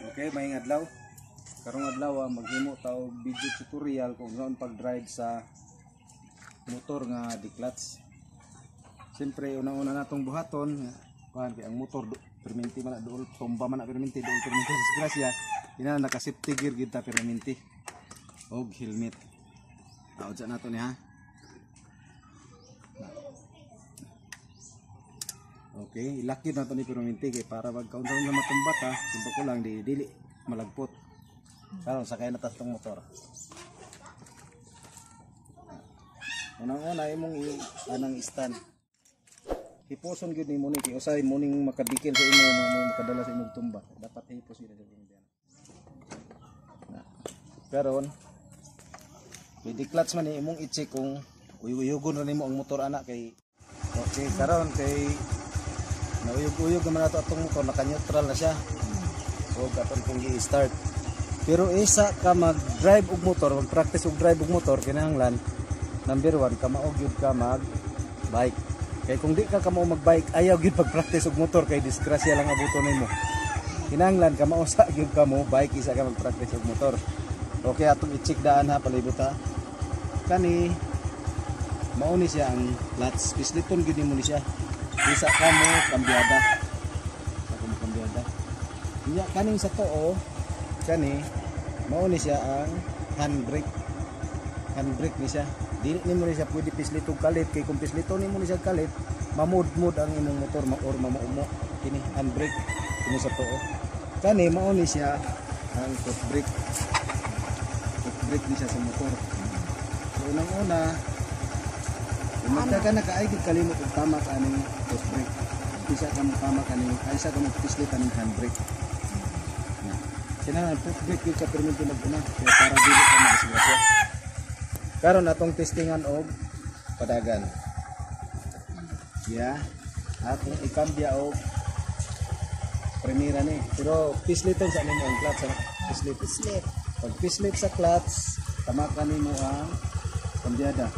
Okay, maayong adlaw. Karong adlaw maghimo ta og video tutorial kung unsaon pag-drive sa motor nga di-clutch. Siyempre, unang-una natong buhaton, kuan kay ang motor perminti man na duol, tumba man na perminti, duol perminti sa disgrasya. Ina naka safety gear gid ta perminti og helmet. Taod sa nato ni ha. Okay, ilakit na to ni perminti kay para magkaunsa nga matumba ta, tumba ko lang di dili malagpot. Karon sakay na ta tong motor. Unang-una imong anang stand. Hiposon gyud nimo ni kay usay mo ning makadikil sa imo, mo makadala sa imong tumba. Dapat hipos gyud sa imong diyan. Na. Karon kay di clutch man ni imong i-check kung uyugon ra nimo ang motor ana kay okay karon kay nauyog-uyog naman nato atong motor, naka-neutral na siya. So aton kung gi-start. Pero isa ka mag-drive og motor, mag-practice og drive og motor, kinahanglan number 1 kamao gyud ka mag-bike. Kay kung di ka kamao mag-bike, ayaw gyud pag-practice og motor kay disgrasya lang abuton nimo. Kinahanglan kamao sa gyud ka mo bike isa ka mag-practice og motor. Okay, atong i-check daan ha, palibot ha. Kani mao ni siya ang clutch, pisliton gyud nimo ni siya. Isa ka mo kambyada. Isa ka mo kambyada. Nya kaning sa tuo, kani mao ni siya ang handbrake. Handbrake ni siya. Dili nimo ni siya pwede pislito kalit kay kung pislito nimo ni siya kalit, mamudmud ang imong motor or mamaumo. Kini handbrake kini sa tuo. Kani mao ni siya ang foot brake. Foot brake ni siya sa motor. So unang-una, kung magka na kaay gid kalimot og tama ka aning foot brake. Isa ka mo tama kaning, ay isa ka mo pislit aning handbrake. Na. Kinahanglan foot brake gyud ka perminti maguna kaya para dili ka madisgrasya. Karon atong testingan og padagan. Yeah. Atong ikambya og primera ni. Pero pisliton sa nimo ang clutch, ha? Pislit. Pislit. Pag pislit sa clutch, tamakan nimo ang kambyada.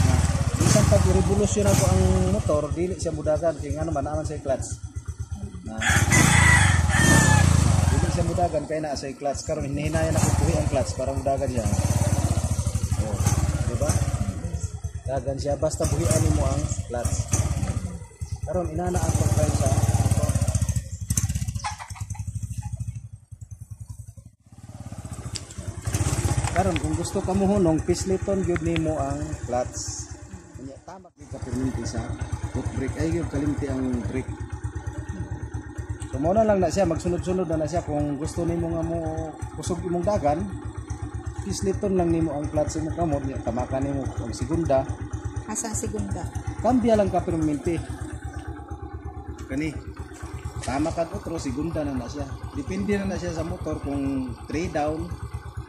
Na, bisan pag i-revolusyon ako ang motor, dili siya mudagan kay ngano man naaman sa clutch. Na, dili siya mudagan kay naa sa clutch. Karon hinahinayan ako buhi ang clutch para mudagan siya. Oh, di ba? Dagan siya basta buhian nimo ang clutch. Karon inana ang pag-drive sa motor. Karon kung gusto ka mo hunong, pisliton gyud nimo ang clutch. Unya tama gyud ka perminti sa foot brake, ay gyud kalimti ang brake. So mao na lang na siya, magsunod-sunod na na siya. Kung gusto nimo nga mo kusog imong dagan, pisliton lang nimo ang clutch imong kamot, nya tamakan nimo ang segunda. Asa ang segunda? Kambya lang ka perminti. Kani tama kag otro, segunda na na siya. Depende na na siya sa motor kung 3 down,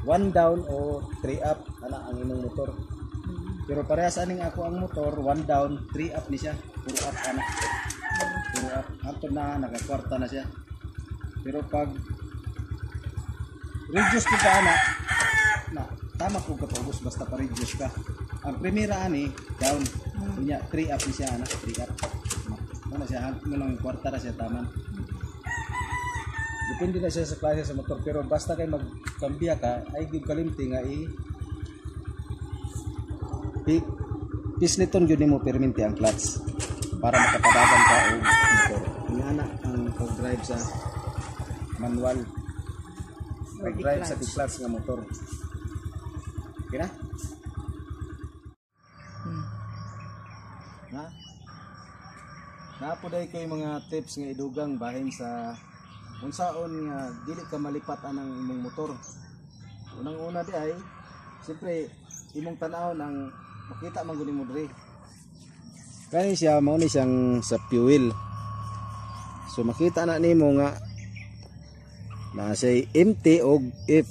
1 down o 3 up ana ang imong motor. Pero parehas aning ako ang motor, 1 down, 3 up ni siya. Puro up ana. Puro up. Anto na nakakwarta na siya. Pero pag reduce ko ka ana, na tama ko kapaubos basta pa reduce ka. Ang primera ani down. Unya 3 up ni siya ana, 3 up. Ano siya, mo lang kwarta ra siya taman. Depende na siya sa klase sa motor, pero basta kay magkambya ka ay gyud kalimti nga i pisliton gyud nimo perminti ang clutch para makapadagan ka og motor. Ingana ang pag-drive sa manual, pag-drive sa di-clutch nga motor. Okay na? Na? Naapo day ko'y mga tips nga idugang bahin sa unsaon nga dili ka malipat anang imong motor. Unang-una di ay siyempre imong tan-awon ang makita man gud nimo diri. Kani siya mao ni siyang sa fuel. So makita na nimo nga naa siya empty og F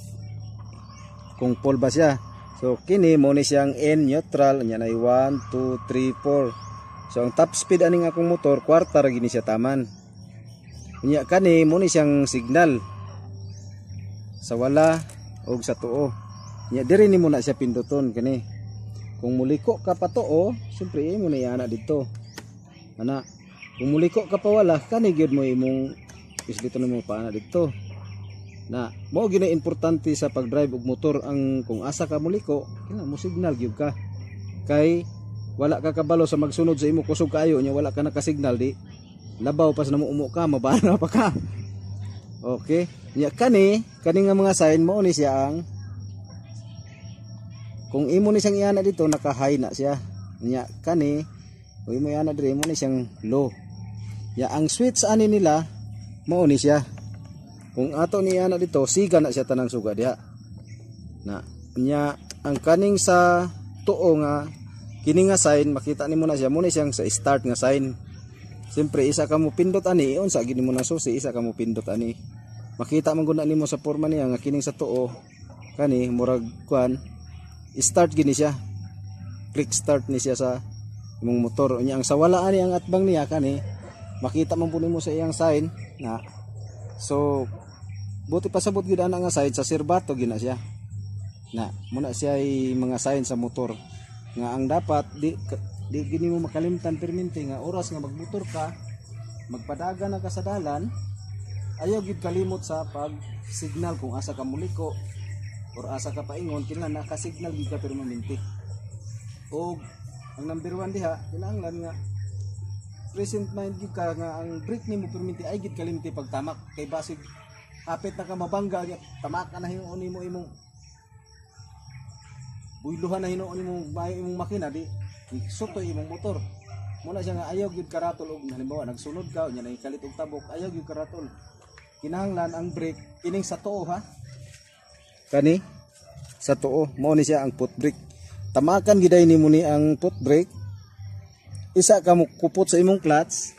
kung full ba siya. So kini mao ni siyang N neutral, nya nay 1 2 3 4. So ang top speed aning akong motor kwarta ra gini siya taman. Unya kani mo ni siyang signal sa wala og sa tuo. Nya diri nimo na siya pinduton kani. Kung muliko ka pa tuo, siyempre imo na iana didto. Ana, kung muliko ka pa wala, kani gyud mo imong Pisliton nimo paana didto. Na mao gyud importante sa pag-drive og motor ang kung asa ka moliko, kailangan mo signal gyud ka. Kay wala ka kabalo sa magsunod sa imo, kusog kaayo nya wala ka naka-signal, di labaw pas na mo ka, mabana pa ka. Okay. Nya kani kani nga mga sign, mao ni siya ang kung imo ni siyang iana dito, naka-high na siya. Nya kani, kung imo iana diri, mo ni siyang low. Nya ang switch ani nila, mao ni siya. Kung ato ni iana dito, siga na siya tanang suga diha. Na nya ang kaning sa tuo nga kini nga sign, makita nimo na siya, mo ni siyang sa start nga sign. Siyempre, isa ka mo pindot ani, unsa gini mo na susi, isa ka mo pindot ani. Makita man gud na nimo sa porma niya nga kining sa tuo kani murag kuan, start gini siya. Click start ni siya sa imong motor. Unya ang sa wala ani, ang atbang niya kani, makita man pud nimo sa iyang sign na. So buti pasabot gid ana nga sign, sa serbato gina siya. Na muna siya ay mga sign sa motor nga ang dapat di gini mo makalimtan permente nga oras nga magmotor ka, magpadagan na ka sa dalan, ayaw gid kalimot sa pag signal kung asa ka muliko or asa ka paingon. Kinahanglan naka-signal gid ka permanente. Og ang number 1 diha, kinahanglan nga present mind gyud ka nga ang brake nimo permente ay gid kalimti pagtamak, kay basig hapit na ka mabangga nya tamak ka na hinuon nimo, imong buyluhan na hinuon nimo maayo imong makina, di sutoy imong motor. Muna siya nga ayaw gyud karatol og halimbawa nagsunod ka unya nagkalit og tabok, ayaw gyud karatol. Kinahanglan ang brake kining sa tuo ha, kani sa tuo, mao ni siya ang foot brake. Tamakan giday nimo ni ang foot brake, isa ka mo kupot sa imong clutch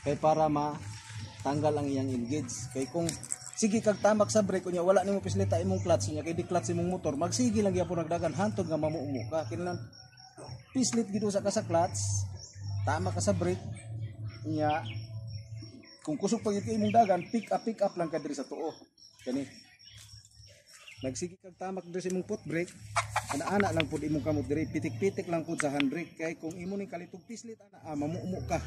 kay para matanggal ang iyang engage. Kay kung sige kag tamak sa brake unya wala nimo pislita imong clutch, unya kay di clutch imong motor, magsige lang gyapon nagdagan hantod nga mamuumo ka. Kinahanglan pislit gid usa ka sa clutch, tama ka sa brake. Unya kung kusog pa gyud kay imong dagan, pick up, pick up lang ka diri sa tuo. Kani nagsige kag tamak diri sa imong foot brake, ana-ana lang pud imong kamot diri, pitik-pitik lang pud sa handbrake. Kay kung imo ning kalitog pislit ana, mamuumo ka,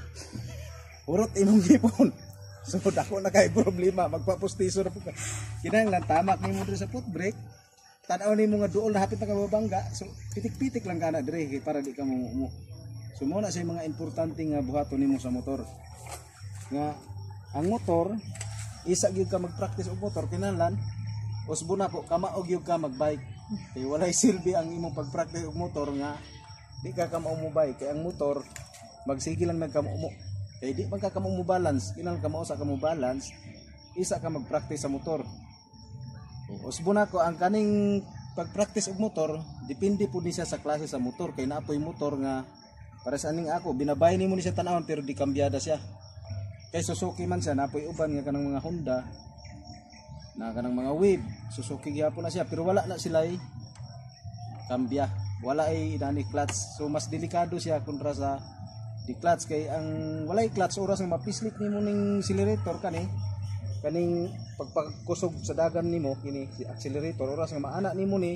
hurot imong gipon. So dako na kay problema, magpapustiso na pud ka. Kinahanglan tamak nimo diri sa foot brake, tan-aw nimo nga duol na hapit na ka mabangga, so pitik-pitik lang kana diri kay para di ka mamuumo. So mo na siya mga importante nga buhaton nimo sa motor. Nga ang motor, isa gyud ka mag-practice og motor, kinahanglan usbo na ko kamao gyud ka magbike, kay walay silbi ang imong pag-practice og motor nga di ka kamao mo bike, kay ang motor magsige lang nagkamao, kay di man ka kamao mo balance. Kinahanglan kamao sa ka mo balance, isa ka mag-practice sa motor. Usbo na ko ang kaning pag-practice og motor, depende pud ni siya sa klase sa motor, kay naapoy motor nga para sa aning ako binabay nimo ni siya tan-awon pero di kambyada siya kay Suzuki man siya. Napoy uban nga kanang mga Honda na kanang mga Wave, Suzuki gyapon na siya, pero wala na sila kambya, wala ay inani clutch. So mas delikado siya kontra sa di clutch, kay ang walay clutch, oras nga mapislit nimo ning accelerator, kani kaning pagpagkusog sa dagan nimo kini si accelerator, oras nga maana nimo ni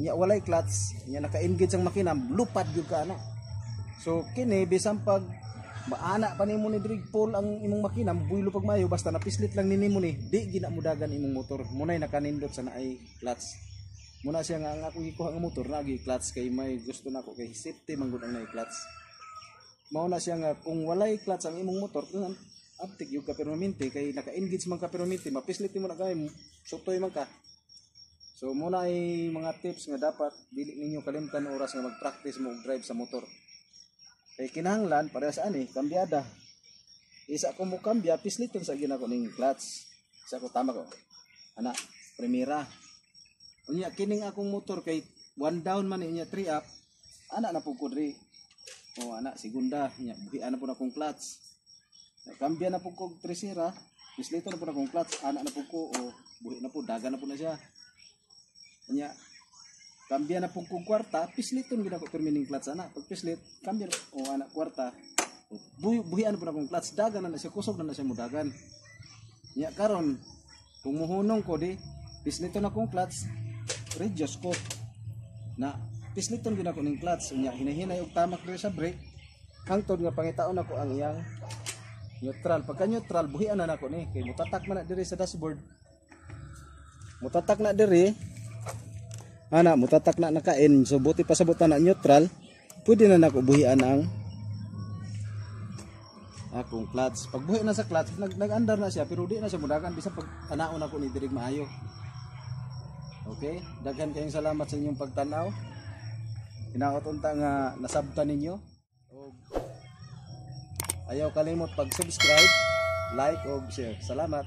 unya walay clutch, unya naka-engage ang makina, lupad gyud ka ana. So kini, bisan pag maana pa nimo ni diri pull ang imong makina, buylo pag mayo, basta napislit lang ni nimo ni, di gina mudagan imong motor. Munay nakanindot sa naay clutch. Muna siya nga ang ako gikuha nga motor naagi clutch, kay may gusto nako kay safety man gud ang naay clutch. Mao na siya nga kung walay clutch ang imong motor, tunan aptik yung ka permanente, kay naka-engage man ka permanente, mapislit mo na kay sutoy man ka. So muna ay mga tips nga dapat dili ninyo kalimtan oras nga mag-practice mo og drive sa motor, kay kinahanglan pareha sa ani kambyada. Isa ko mo kambya, pisliton sa ginako ning clutch, isa ko tama ko ana, primera. Unya kining akong motor kay one down man, unya three up, ana na pud ko diri o ana segunda, nya buhian na pud akong clutch. Kambya na pud ko og tresera, pislito na pud akong clutch, ana na pud ko o buhi na pud, dagan na pud na siya. Unya kambya na pud ko kwarta, pisliton gid ako permining clutch ana. Pag pislit, kambya o ana kwarta, o, buhian na pud akong clutch, dagan na na siya, kusog na na siya mudagan. Nya karon kung muhunong ko di pisliton akong clutch, reduce ko na, pisliton gid ako ning clutch, unya hinahinay og tamak diri sa brake hangtod nga pangitaon ako ang iyang Neutral. Pagka neutral, buhian na nako ni kay mutatak man na diri sa dashboard. Mutatak na diri. Ana, mutatak na naka-N. So buti pa sa na neutral, pwede na nako buhian ang akong clutch. Pag buhi na sa clutch, nag-andar na siya pero di na siya mudagan bisan pag tanaon ako ni diri maayo. Okay? Daghan kayong salamat sa inyong pagtanaw. Hinaot unta nga nasabtan ninyo. Og ayaw kalimot pag-subscribe, like og share. Salamat.